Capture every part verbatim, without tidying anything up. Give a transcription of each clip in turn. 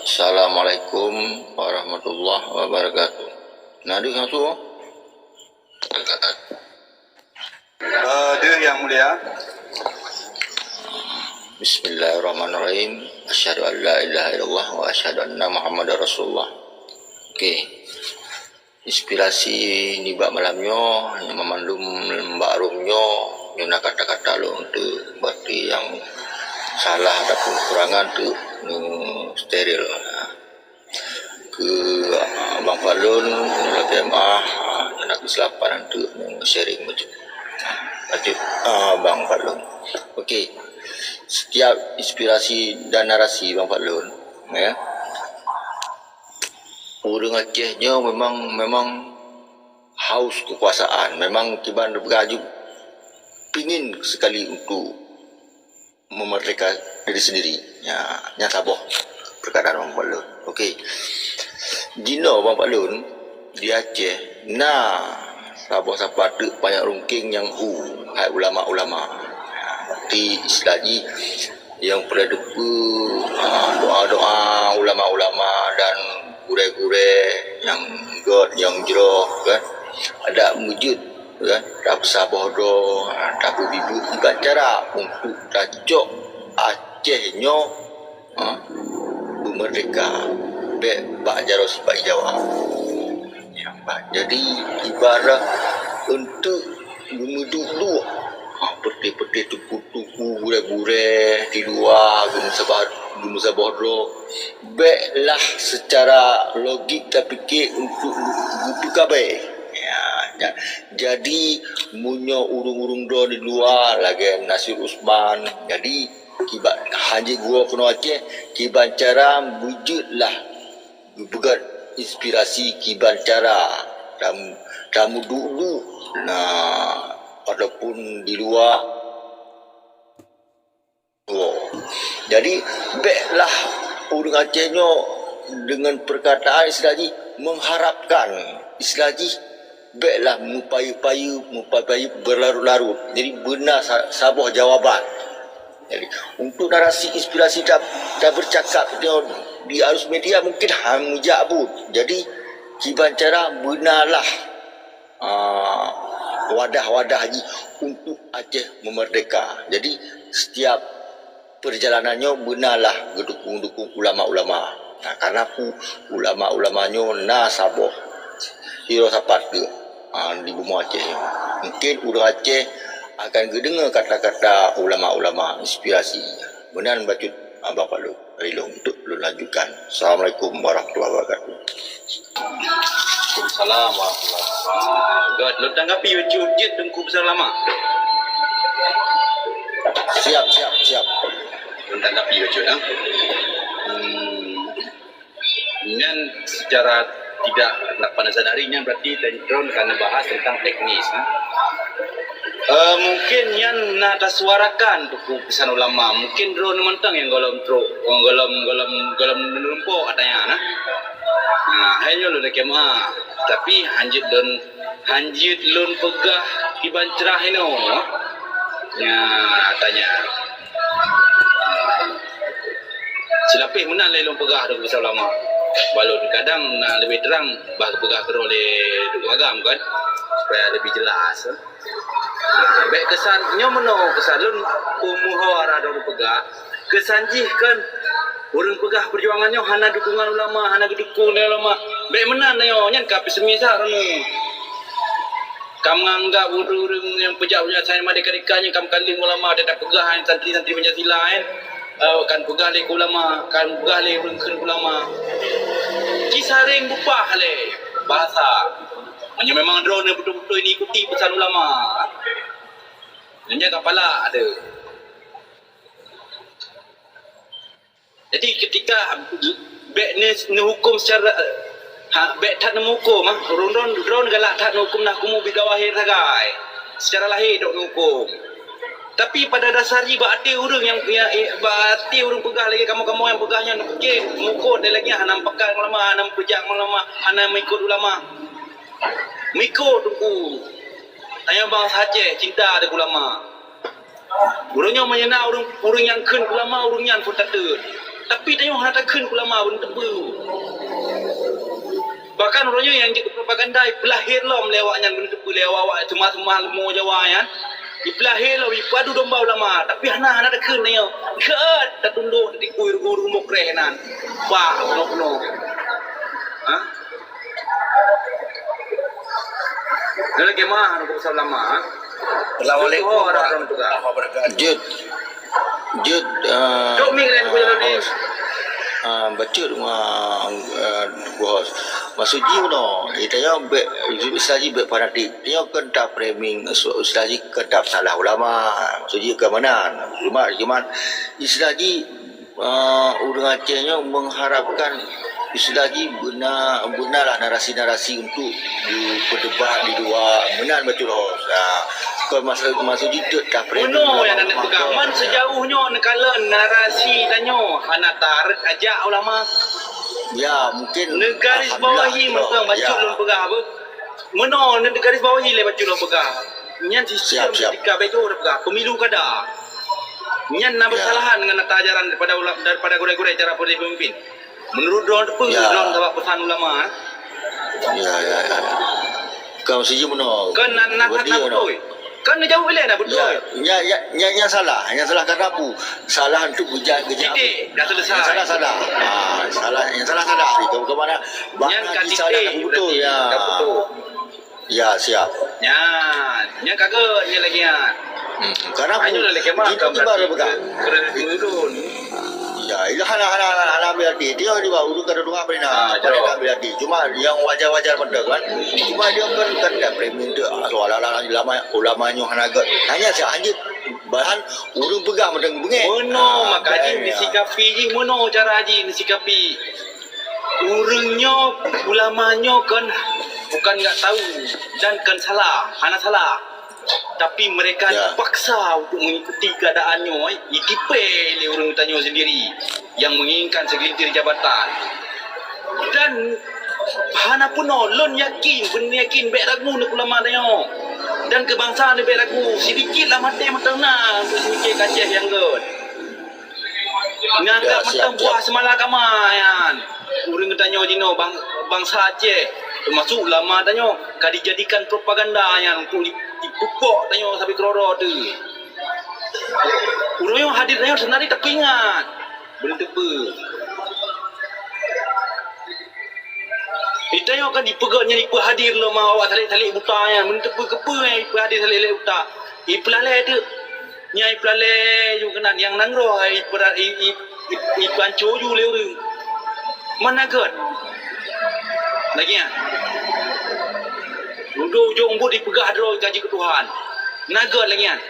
Assalamualaikum warahmatullahi wabarakatuh. Na deuh nyang su? Eh, deuh, Yang Mulia. Bismillahirrahmanirrahim. Asyhadu an la ilaha illallah wa asyhadu anna Muhammadar Rasulullah. Okey. Inspirasi nibak malam nyoe, nyang mandum bak room nyoe, nyoe na kata-kata lôn teuk, berarti nyang salah ataupun kekurangan teuk, nyoe steril. Keu Abang Fadlun, nyoe lagèe meuah, nyoe na keusilapan teuk, nyoe sharing bacut. Bacut, ah, Abang Fadlun. Okey. Setiap inspirasi dan narasi Bang Fadlun, ya. Ureueng Aceh nyoe memang, memang haus kekuasaan. Memang kiban beugaju pingin sekali untuk memerdeka diri sendiri. Ya, nyan saboh perkataan Bang Fadlun. Okey. Jinoe Bang Fadlun, di Aceh na saboh sapat teuk panyang rungkeng nyang hu hai ulama-ulama. Di istilah jih nyang peureulèe teupeu, ah, doa-doa ulama-ulama dan gurèe-gurèe nyang gèt, nyang jroh, kan. Adak meujeuet, kan, tapeusaboh droe, ah, tapeubibeuet iban cara untuk tacok Aceh nyoe, ah, beumerdeka, bèk bak jaroe sipa-i Jawa. Ya, bah, jadi ibarat untuk meumeuduek-duek, ha, peureuteh-peureuteh teungku-teungku gurèe-gurèe di luwa geumeusaboh, geumeusaboh droe, bèklah secara logik tapike untuk geupeugabèe. Ya, ja-, jadi meunyoe ureueng-ureueng droe di luwa lagèe Nasir Usman, jadi kiban hanjeuet geuwoe keunoe Aceh, kiban cara beujeuetlah geupeugèt inspirasi kiban cara tam-, tameuduek-duek na ataupun di luwa. Jadi, bèklah ureueng Aceh nyoe deungon perkataan istilah jih mengharapkan, istilah jih bèklah meupayeue-payeue, meupayeue-payeue berlarut-larut. Jadi, beuna sa-, saboh jawaban. Jadi, untuk narasi inspirasi ta-, tabercakap nyoe di arus media mungkin han meujak buet. Jadi, kiban cara beunalah, ah, wadah-wadah jih untuk Aceh memerdeka. Jadi, setiap perjalanan nyoe beunalah geudukung-dukung ulama-ulama. Nah, karena ku ulama-ulama nyoe na saboh sidroe sapat teuk, ah, di bumoe Aceh nyoe. Mungkin ureueng Aceh akan geudeungoe kata-kata ulama-ulama inspirasi. Meunan bacut, ah, Bapak Lôn, dari lôn untuk lôn lanjutkan. Assalamualaikum warahmatullahi wabarakatuh. Waalaikumsalam warahmatullahi wabarakatuh. Gèt, lôn tanggapi bacut jeuet Teungku Besar Ulama. Siap, siap, siap. Lôn tanggapi bacut, ha. Hmm. Nyan secara tidak, pada sadari nyan berarti droeneuh ka neubahas tentang teknis, ha. Eh, mungkin nyan na tasuarakan Teungku Besar Ulama. Mungkin droeneuh mantong nyang gohlom trok, gohlom, gohlom, gohlom neureumpok ata nyan, ha. Nah, hai nyoe lôn lakèe meu'ah. Tapi hanjeuet lôn, hanjeuet lôn peugah kiban cara inoe. Nya, tanya. Silapeh meunan lé lôn peugah Teungku Besar Ulama. Walau kadang na leubeh trang bah geupeugah keudroe lé Teungku Agam kan, supaya leubeh jelas. Bèk keusan, nyoe meunoe keusan lôn peumuhora droe peugah, keusan jih kan ureueng peugah peujuangan nyoe hana dukungan ulama, hana geudukong lé ulama. Bèk meunan nyoe, nyan ka pesimis that droeneuh. Ka meunganggap ureueng-ureueng nyang peujak-peujak sajan madé ka-dika nyan ka meukaleng ulama, teutab peugah nyan santri-santri Pancasila nyan, eh, kan peugah lé ulama, kan peugah lé ureueng kheun ulama. Ci saréng bupah lé bahasa. Meunyoe memang droeneuh beutôi-beutôi neuikuti peusan ulama, nyan ka palak deuh. Jadi, ketika bèk ne-, neuhuköm secara, ha, bèk that neumeuhuköm, ha, droeneuh, droeneuh galak that neuhuköm, nahkumu bidzawahi sagai. Secara lahé droeneuh neuhuköm. Tapi pada dasar jih bak até ureueng nyang, ya, eh, bak até ureueng peugah lagèe kamoe-kamoe nyang peugah nyan, oke, meuhuköm dan lagèe nyan hana meupakat ulama, hana meupeujak ulama, hana meuikot ulama. Meuikot Teungku. Tanyoe bansa Aceh cinta keu ulama. Ureueng nyoe meunyoe na ureueng, ureueng nyang kheun ulama, ureueng nyan phôn tateun. Tapi tanyoe hana takheun ulama beuneuteupeu. Bahkan uroe nyoe nyang jeuet propaganda ipeulahé lom lé awaknyan beuneuteupeu lé awak-awak teuma-teuma leumo Jawa nyan. Ipeulahé lom ipeuadu domba ulama, tapi hana, hana takheun tanyoe. Gét tatundok di ureuëng-ureuëng mukreh nan. Bak bunoe-bunoe. Ha? Lagi mah, nak usah lama, ha? Assalamualaikum warahmatullahi wabarakatuh. Jeuet. Jeuet, ah, Cok mik lain, Kuya Nurdin. Ah, bacut, ah, ah, Teungku Hos. Maksud jih meunoe, eh, tanyoe bèk, istilah jih bèk fanatik. Tanyoe kön ta-framing, istilah jih kön ta-, salah ulama. Maksud jih kön meunan. Cuma, cuman istilah jih, ah, ureuëng Aceh nyoe mengharapkan istilah jih beuna, beunalah narasi-narasi untuk dipeudebat di luwa, meunan bacut Hos. Ah, kon maksud, maksud jih teuk ta-framing. Meunoe nyang na neupeugah, man sejauh nyoe neukalon narasi tanyoe hana tarek ajak ulama. Ya, mungkin neugaris bawahi mantong bacut lôn peugah apa. Meunoe neugaris bawahi lé bacut lôn peugah. Nyan sistem ketika beto lôn peugah, pemilu kada. Nyan na beusalahan ngon ata ajaran daripada ulama, daripada gurée-gurée cara peumimpin. Meunurot droe teupeue droe sabab peusan ulama, eh? Ya, ya, ya. Kön siji meunoe. Kön na, na, na beutôi. Kön neujaweueb ilée na beutôi. Ya, ya, ya, ya, nyang salah. Nyang salah karena apa? Salah untuk geuja-, geuja-, titik, dah selesai. Nyang salah, salah. Ah, salah, nyang salah, salah. Kön, kön mana? Nyang ka titik, salah, beutôi. Ya. Ya, siap. Nyan, nyan ka gét nyan lagée nyan. Hmm, karena itu kiban lagée mah, itu kiban lagée mah. Ya, itu hana, hana, hana, hana ambil hati. Dia di bawah ureuëng kada dua beri na, ah, kada ambil hati. Cuma yang wajar-wajar mantong kan. Cuma dia kan, kan tak premium tu. Soal ulama, ulama nyoe hana gét. Hanya si anjing bahan ureuëng peugah mantong bengek. Meunoe, ah, maka jih disikapi jih, meunoe cara jih disikapi. Ureuëng nyoe, ulama nyoe kan bukan nggak tahu dan kan salah, hana salah. Tapi mereka dipaksa untuk mengikuti keadaan nyoe, itipée lé ureuëng tanyoe sendiri yang menginginkan segelintir jabatan. Dan hana peunoh, lôn yakin, beuna yakin bék ragu neuk ulama tanyoe. Dan keu bansa ni bék ragu, sidikit lam até mantong na untuk seumike kaceh nyang gét. Nganggap mantong buah seumala kama nyan. Ureuëng geutanyoe jinoe bang-, bansa Aceh, teumasuk ulama tanyoe, ka dijadikan propaganda nyan untuk di-, dipupok tanyoe sabe keudroe-droe teuh. Ureuëng nyang hadir tanyoe seunari tapeuingat. Beuneuteupeu. Di tanyoe kan ipeugot nyan ipeuhadir lom awak talek-talek buta nyan. Beuneuteupeu keupeue nyan ipeuhadir talek-talek buta. Ipeulalée teuk. Nyan ipeulalée ju keunan nyang nanggroe ipeu-, i-, i-, i-, ipeuanco ju lé ureuëng. Mana gét? Lagée nyan. Ujong-ujong buet ipeugah droe ka jeuet keu Tuhan. Na gét lagée nyan.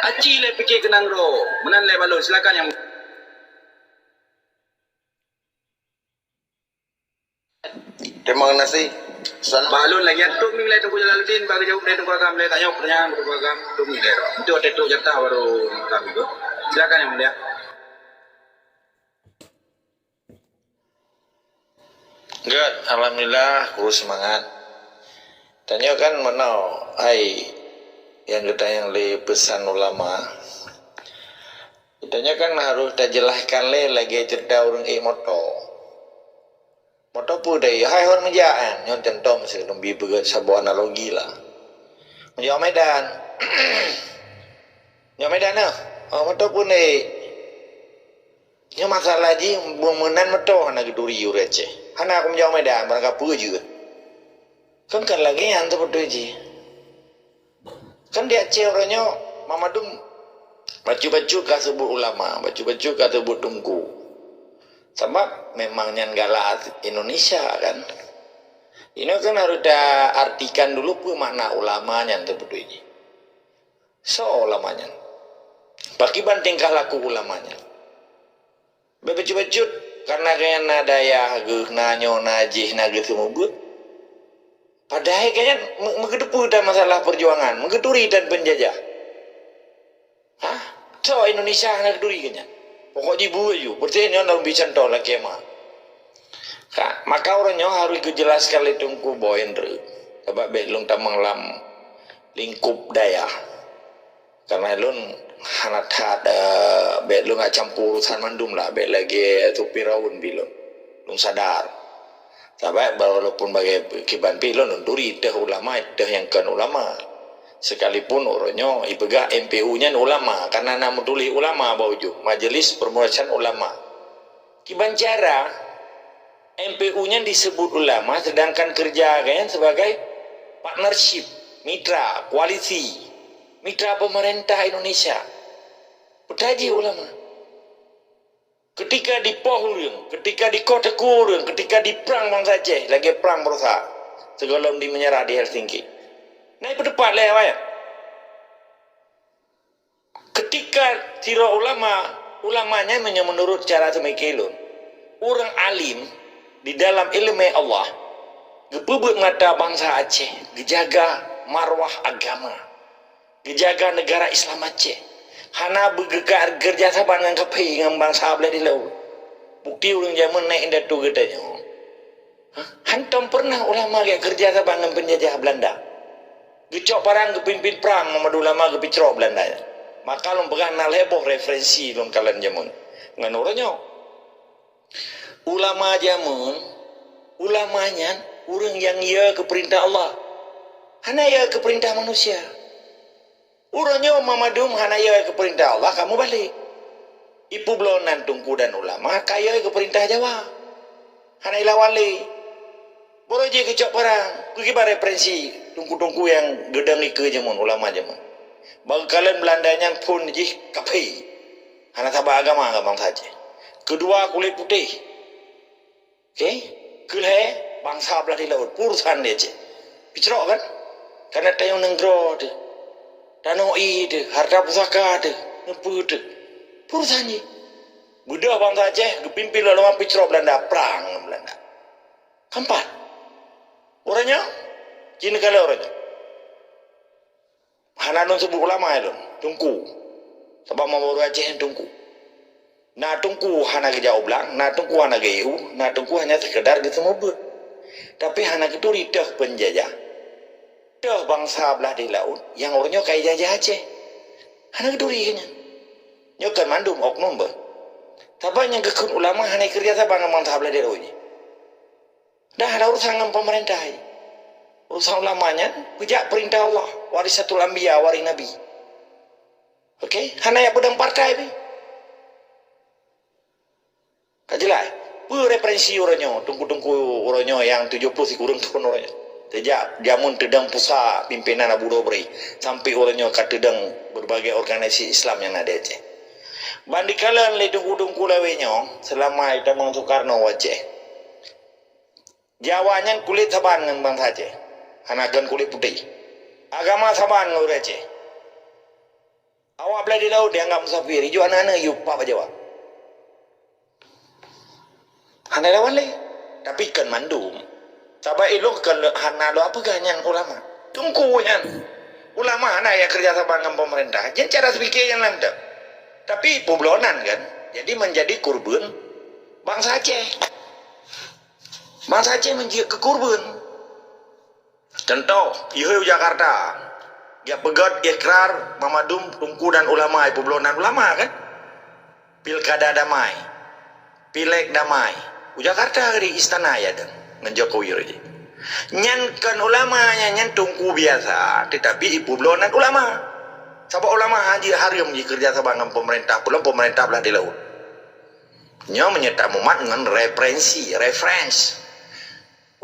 Aci lé pike keu nanggroe. Meunan lé balon. Silakan nyang Terima kasih. Salam. Bak lôn lagée nyan, Tok Ming lé Teungku Jalaluddin, bak geujaweueb lé Teungku Agam lé, tanyong pertanyaan Teungku Agam, Tok Ming lé. Itu watée trok jatah baru kami tu. Silakan Yang Mulia. Gét, alhamdulillah, ku seumangat. Tanyoe kan meunoe, hai, nyang geutanyong lé peusan ulama. Tanyoe kan harôh tajeulahkan lé lagée ceurita ureuëng ék moto. Moto peue dai, hai hon meujak nyan, nyoe contoh miseue lôn bi peugét saboh analogi lah. Meujak Medan. Nyoe Medan nyoe, oh, moto peue dai. Nyoe masalah jih, bueng meunan moto hana geuturi ureuëng Aceh. Hana aku meujak Medan, barang kapeue jeuet. Kan, kan lagée nyan teupeutôi jih. Kan di Aceh uroe nyoe, mandum bacut-bacut ka seubut ulama, bacut-bacut ka seubut teungku. Sabab memang nyan galak Indonesia kan. Inoe kan harôh ta artikan dulu peue makna ulama nyan teupeutôi jih. Soe ulama nyan? Pakiban tingkah laku ulama nyan? Beubacut-bacut, karena gobnyan na dayah geuh, na nyoe, na jih, na geuh seumeubeuet. Padahai gobnyan meu-, meugeuteupeue tan masalah peujuangan, meugeuturi tan peunjajah. Hah? Soe Indonesia hana geuturi gobnyan? Pokok jih beu ju, peureulée nyoe lôn bi contoh lakée ma. Ka, maka ureuëng nyoe harôh geujeulaskon lé Teungku Boy Indra, sabab bék lôn tamong lam lingkup dayah. Karena lôn hana that, eh, bèk lôn jak campur urusan mandum lah, bèk lagèe tu Firaun pih lôn. Lôn sadar. Sabab walaupun bagaimana pih lôn, lôn turi teuh ulama, teuh nyang kon ulama. Sekalipun uroe nyoe ipeugah M P U nyan ulama, karena na meutuléh ulama bak ujong, Majelis Permusyawaratan Ulama. Kiban cara M P U nyan disebut ulama, sedangkan kerja gobnyan sebagai partnership, mitra, koalisi, mitra pemerintah Indonesia. Peue jih ulama? Ketika dipoh ureueng, ketika dikoh teukue ureueng, ketika diprang bansa Aceh lagèe prang baroesa sigohlom dimeunyeurah di Helsinki. Na ipeuteupat lé awaknyan. Ketika sidroe ulama, ulama nyan meunyoe meunurot cara seumike lôn, ureueng alim di dalam ileumèe Allah, geupeubeuet mata bansa Aceh, geujaga marwah agama, geujaga neugara Islam Aceh. Hana beugeuka keureuja saban ngon kafé ngon bansa blah di laôt. Bukti ureueng jameun nèk indatu geutanyoe. Hah? Hantom peureunah ulama geukeureuja saban ngon peunjajah Beulanda. Geucok parang, geupimpin prang, Muhammad Ulama geupicrok Beulanda nyan. Maka lôn peugah na lhèe boh referensi lôn kalon jameun ngon uroe nyoe. Ulama jameun, ulama nyan ureueng nyang yö keu peurintah Allah. Hana yö keu peurintah manusia. Uroe nyoe mandum hana yö keu peurintah Allah, kamoe balek. Ipeubloe nan teungku dan ulama ka yö keu peurintah Jawa. Hana ilawan lé. Baroe jih geucok parang. Keu kiban referensi teungku-teungku nyang geudong ikeue jameun, ulama jameun. Bak geukalon Beulanda nyan phôn jih kafé. Hana saban agama ngon bansa Aceh. Keudua kulét putéh. Oke? Keu lhèe bansa blah di laôt, peue urusan di Aceh. Picrok kan? Karena tanyoe nanggroe teuh. Tanoh ié teuh, harta pusaka teuh, neupeu teuh. Peue urusan jih. Beudôh bansa Aceh geupimpin lé ulama, picrok Beulanda, prang ngon Beulanda. Keumpat. Uroe nyoe, jih neukalon uroe nyoe. Hana lôn seubut ulama lôn, teungku. Sabab meunurot Aceh nyan teungku. Na teungku hana geujak u blang, na teungku hana geu-U, na teungku hanya sekedar geuseumeubeuet. Tapi hana geuturi teuh peunjajah, teuh bansa blah di laôt nyang uroe nyoe ka ijajah Aceh. Hana geuturi keu nyan. Nyoe kon mandum oknum beuh. Sabab nyang geukheun ulama hana ikeureuja saban ngon bansa blah di laôt jih. Dah ada urusan ngon pemerintah. Urusan ulama nyan peujak perintah Allah, warisatul anbiya, waréh nabi. Oke, hana jak peudong partai pih. Ka jeulaih. Peue referensi uroe nyoe, teungku-teungku uroe nyoe nyang tujoh ploh sikureueng thon uroe nyoe? Sejak jameun teudong pusat pimpinan Abu Dobri sampai uroe nyoe ka teudong berbagai organisasi Islam nyang na di Aceh. Ban dikalon lé teungku-teungku lawét nyoe, selama itamong Soekarno u Aceh, Jawa nyan kulét saban ngon bansa Aceh. Hana kon kulét putéh. Agama saban ngon ureueng Aceh. Awak blah di laôt dianggap musafir, ijok aneuk-aneuk yue pap bak Jawa. Hana lawan lé. Tapi kon mandum. Sabab ilôn kon le-, hana lôn peugah nyan ulama. Teungku nyan. Ulama hana jak keureuja saban ngon pemerintah. Jih cara seupike nyang lantang. Tapi peublonan kan. Jadi menjadi kurban bansa Aceh. Bansa Aceh meujeuet keu kurban. Contoh, ihôi u Jakarta, jak peugöt ikrar mandum teungku dan ulama, ipeubloe nan ulama kan? Pilkada damai, pileg damai. U Jakarta di istana ya dan ngon Jokowi raja. Nyan kan ulama nyan, nyan teungku biasa, tetapi ipeubloe nan ulama. Sabab ulama hana hareuem jikeureuja saban ngon pemerintah, peulom pemerintah blah di laôt. Nyoe meunyoe tamumat ngon referensi, reference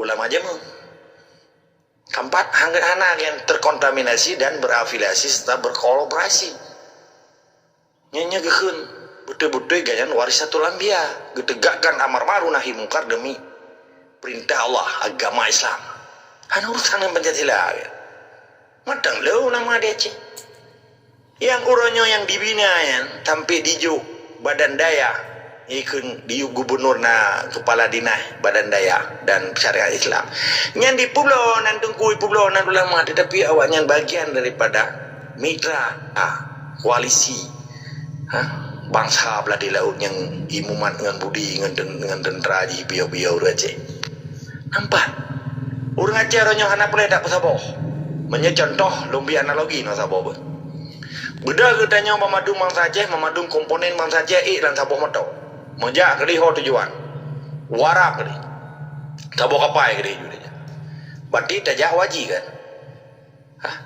ulama jameun. Keempat, hana nyang terkontaminasi dan berafiliasi serta berkolaborasi. Nyoe nyoe geukheun beutôi-beutôi gobnyan warisatul anbiya, geutegakkan amar ma'ruf nahi mungkar demi perintah Allah, agama Islam. Hana urusan ngon Pancasila. Mantong le ulama di Aceh. Nyang uroe nyoe nyang dibina nyan sampai dijok badan dayah, ikheun dijok gubernur na kepala dinas badan dayah dan syariat Islam. Nyan dipeubloe nan teungku, ipeubloe nan ulama, tetapi awaknyan bagian daripada mitra, ha, koalisi, ha, bansa blah di laôt nyang imumat ngon budi, ngon ten-, ngon tentera jih, piôh-piôh ureueng Aceh. Nampak? Ureueng Aceh uroe nyoe hana peureulèe tapeusaboh. Meunyoe contoh, lôn bri analogi na saboh beuh. Beudôh geutanyoe banmandum bansa Aceh, banmandum komponen bansa Aceh ék lam saboh moto. Meujak keudéh ho tujuan. Warab keudéh. Saboh kapai keudéh ju tajak. Berarti tajak haji kan? Hah?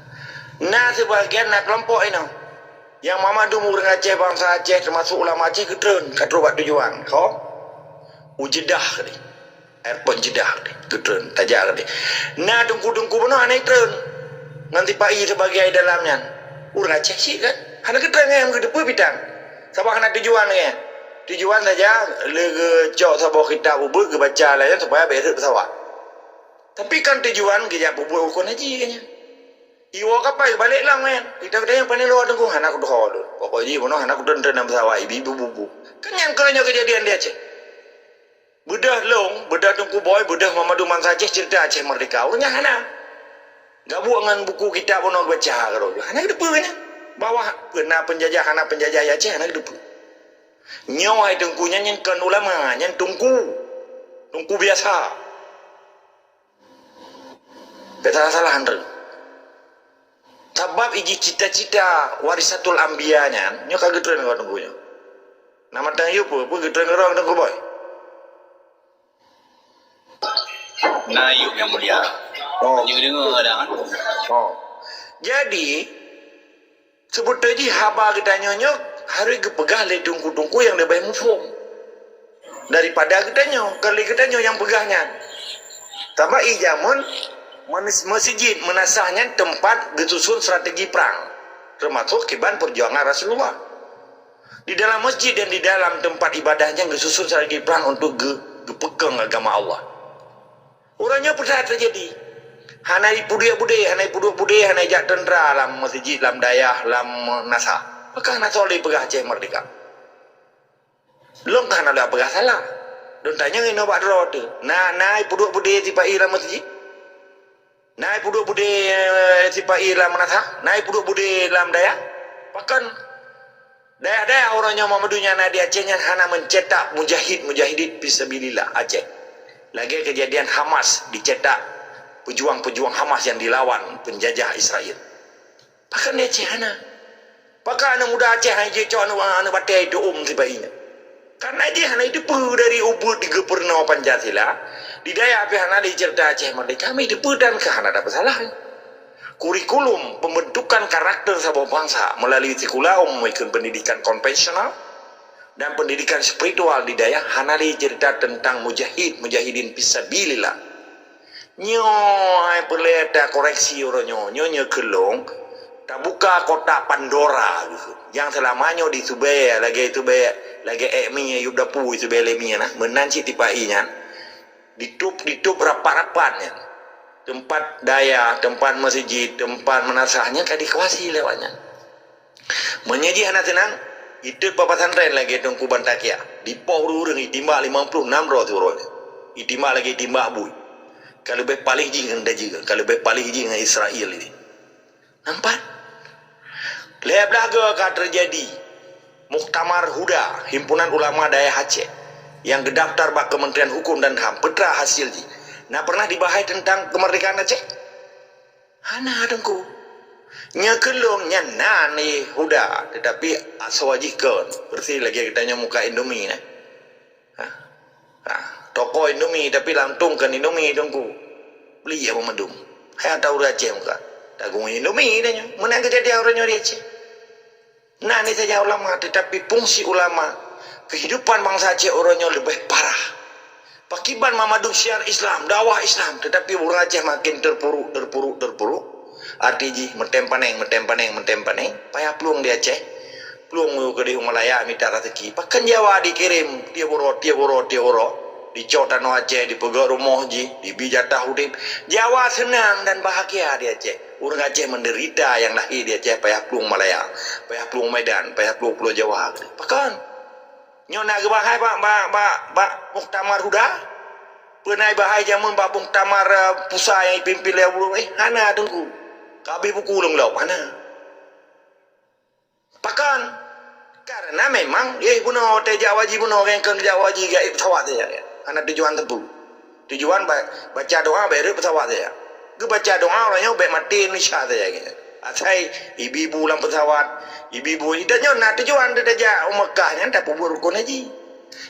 Na sibagian na keulompok inoe. Nyang banmandum ureuëng Aceh, bansa Aceh, teumasuk ulama Aceh geutreun ka trok bak tujuan. Ho? U Jeddah keudéh. Airport Jeddah keudéh, geutreun, tajak keudéh. Na teungku-teungku bunoe hana treun. Ngon sipa-i sibagai dalam nyan. Ureuëng Aceh cit kan? Hana geutreun nyan, geuteupeue pitang. Sabab hana tujuan nyan. Tujuan saja lé geucok saboh kitab ubit geubaca lagée nyan supaya bék rhot pesawat. Tapi kan tujuan geujak peubuet rukon haji kan nyan. Iwoe kapai geubalek lom nyan. Kita kata nyang paling luwa teungku hana kudoho lôn. Pokok jih bunoe hana kutreun-treun lam pesawat ibi bu-bu-bu. Kan nyan keuh nyoe keujadian di Aceh. Beudôh lôn, beudôh Teungku Boy, beudôh Muhammad Umar Sajih cerita Aceh Merdeka. Ureuëng nyan hana. Gabuek ngon buku kitab bunoe baca keudroe. Hana geuteupeue nyan. Bahwa na penjajah, hana penjajah di Aceh, hana geuteupeue. Nyoe hai teungku nyan, nyan kon ulama, nyan teungku. Teungku biasa. Bék salah-salah, Andre. Sabab iji cita-cita warisatul anbiya nyan, nyoe ka geutreun ngon teungku nyoe. Nama tang yue peue, peue geutreun ngon teungku Boy? Na yue nyang mulia. Oh. Nyoe deungoe dah kan? Oh. Jadi, Seubeutôi jih haba geutanyoe nyoe harôh geupeugah lé teungku-teungku nyang leubeh muphom daripada geutanyoe, kon lé geutanyoe nyang peugah nyan. Sabab i jameun meunis-, meuseujid meunasah nyan teumpat geususun strategi prang, teumasok kiban peujuangan Rasulullah. Di dalam masjid dan di dalam teumpat ibadah nyan geususun strategi prang untuk geu-, geupeukong agama Allah. Uroe nyoe peue teujadi? Hana ipeuduek beudé, hana ipeuduek beudé, hana ijak teuntra lam meuseujid, lam dayah, lam meunasah. Pakon hana soe lé peugah Aceh Merdeka? Lôn ka hana lôn peugah salah. Lôn tanyong inoe bak droe teuh. Na, na ipeuduek beudé sipa-i lam meuseujid? Na ipeuduek beudé, eh, sipa-i lam meunasah? Na ipeuduek beudé lam dayah? Pakon Dayah-dayah uroe nyoe Muhammadiyah na di Aceh nyan hana mencetak mujahid-mujahidin fisabilillah Aceh. Lagée kejadian Hamas dicetak pejuang-pejuang Hamas yang dilawan penjajah Israel. Pakon di Aceh hana? Pakon aneuk muda Aceh hana jicok aneuk, aneuk batée itu um sibagoe nyan? Karena jih hana jiteupeue dari ubit digeupeureunoe Pancasila, di dayah pih hana lé cerita Aceh Merdeka, hana jiteupeue dan ka hana ada masalah. Kurikulum pembentukan karakter saboh bansa melalui sikula umum ikon pendidikan konvensional dan pendidikan spiritual di dayah hana lé cerita tentang mujahid, mujahidin fisabilillah. Nyoe hai peureulée takoreksi uroe nyoe, nyoe nyoe keulong tabuka kotak Pandora geuh. Nyang seulama nyoe disubée lagée subée lagée ék mi yup dapu disubée lé mi na. Meunan cit tipa i nyan. Ditup-ditup rapat-rapat nyan. Teumpat dayah, teumpat meuseujid, teumpat meunasah nyan ka dikuasai lé awak nyan. Meunyoe jih hana seunang, iteuek bak pesantren lagée Teungku Bantakia. Dipoh ureuëng-ureuëng itimbak limong ploh nam droe siuroe. Itimbak lagée itimbak bui. Ka leubeh paléh jih ngon Dajjal, ka leubeh paléh jih ngon Israel ini. Nampak? Lhée blaih goe ka teujadi Muktamar Huda, Himpunan Ulama Dayah Aceh, nyang geudaftar bak Kementerian Hukum dan HAM, peue teuma hasil jih. Na pernah dibahai tentang kemerdekaan Aceh? Hana, Teungku. Nyoe keulong nyan na ni Huda, tetapi asoe jih kon. Beureusi lagée geutanyoe muka Indomie, nah. Ha. Ha. Toko Indomie, tapi lam tong kon Indomie, Teungku. Beli ya meumedum. Hai tahu ureuëng Aceh muka. Tagung Indomie dah nyoe. Meunan kejadian ureuëng nyoe di Aceh. Nah, ni saja ulama, tetapi fungsi ulama, kehidupan bangsa Aceh uroe nyoe leubeh parah. Pakiban meumedum syiar Islam, dakwah Islam, tetapi ureuëng Aceh makin terpuruk, terpuruk, terpuruk. Arti jih, meutem paneng, meutem paneng, meutem paneng. Payah plueng di Aceh. Plueng u keudeh u Malaya mita raseuki. Pakon Jawa dikirém tiep uroe, tiep uroe, tiep uroe. Dicok tanoh Aceh, dipeugét rumoh jih, dibi jatah udeb. Jawa seunang dan bahagia di Aceh. Ureuëng Aceh menderita nyang lahé di Aceh payah plueng Malaya, payah plueng Medan, payah plueng Pulo Jawa. Pakon? Nyoe na geubahai bak, bak, bak, bak Muktamar Huda? Peue na bahai jameun bak Muktamar, eh, Pusa nyang ipimpin lé Abu Bakar? Eh, hana, Teungku. Ka habéh buku lom lom, hana. Pakon? Karena memang, eh, bunoe watée jak haji bunoe, kan, kan jak haji geuék pesawat saja, kan. Hana tujuan teupeu. Tujuan ba-, baca doa bék rhot pesawat saja. Geubaca doa uroe nyoe bék maté Indonesia saja, kan. Asai ibi bu lam pesawat, Ibi buet ita nyoe na tujuan teuh tajak u Mekah nyan tapeubuet rukun haji.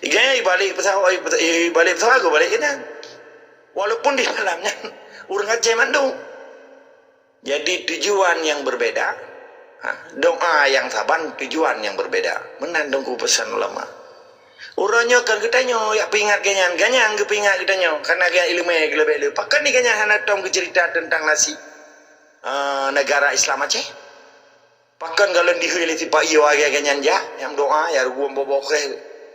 Ikan nyan ibalek pesawat, ibalek pesawat geubalek keunan. Walaupun di dalam nyan ureuëng Aceh mandum. Jadi tujuan yang berbeda, ha, doa yang saban tujuan yang berbeda. Meunan dongku pesan ulama. Uroe nyoe kan geutanyoe yak peuingat ganyan, ganyan geupeuingat geutanyoe karena ganyan ileumé geuleubeh le. Pakon di ganyan hana tom geucerita tentang nasib uh, negara Islam Aceh? Pakon galon dihôi lé sipa iyo agak ganyan jak yang doa ya ruguam boboh keh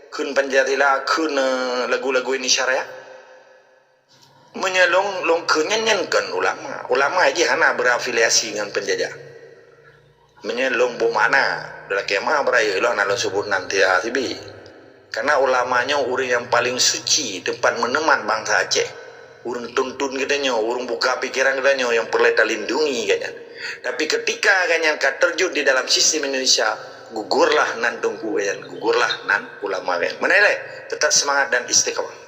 kun Pancasila kun uh, lagu-lagu Indonesia Raya. Meunyoe lôn, lôn kheun nyan, nyan kon ulama. Ulama jih hana berafiliasi ngon penjajah. Meunyoe lôn boh makna, dalam kemah beraya lôn hana lôn sebut nan tia sibi. Karena ulama nyoe ureuëng yang paling suci tempat menemat bangsa Aceh. Ureuëng tuntun kita nyoe, ureuëng buka pikiran kita nyoe yang perlu talindungi kanya. Tapi ketika kanya ka terjun di dalam sistem Indonesia, gugurlah nan tungku kanya, gugurlah nan ulama kanya. Mana tetap semangat dan istiqamah.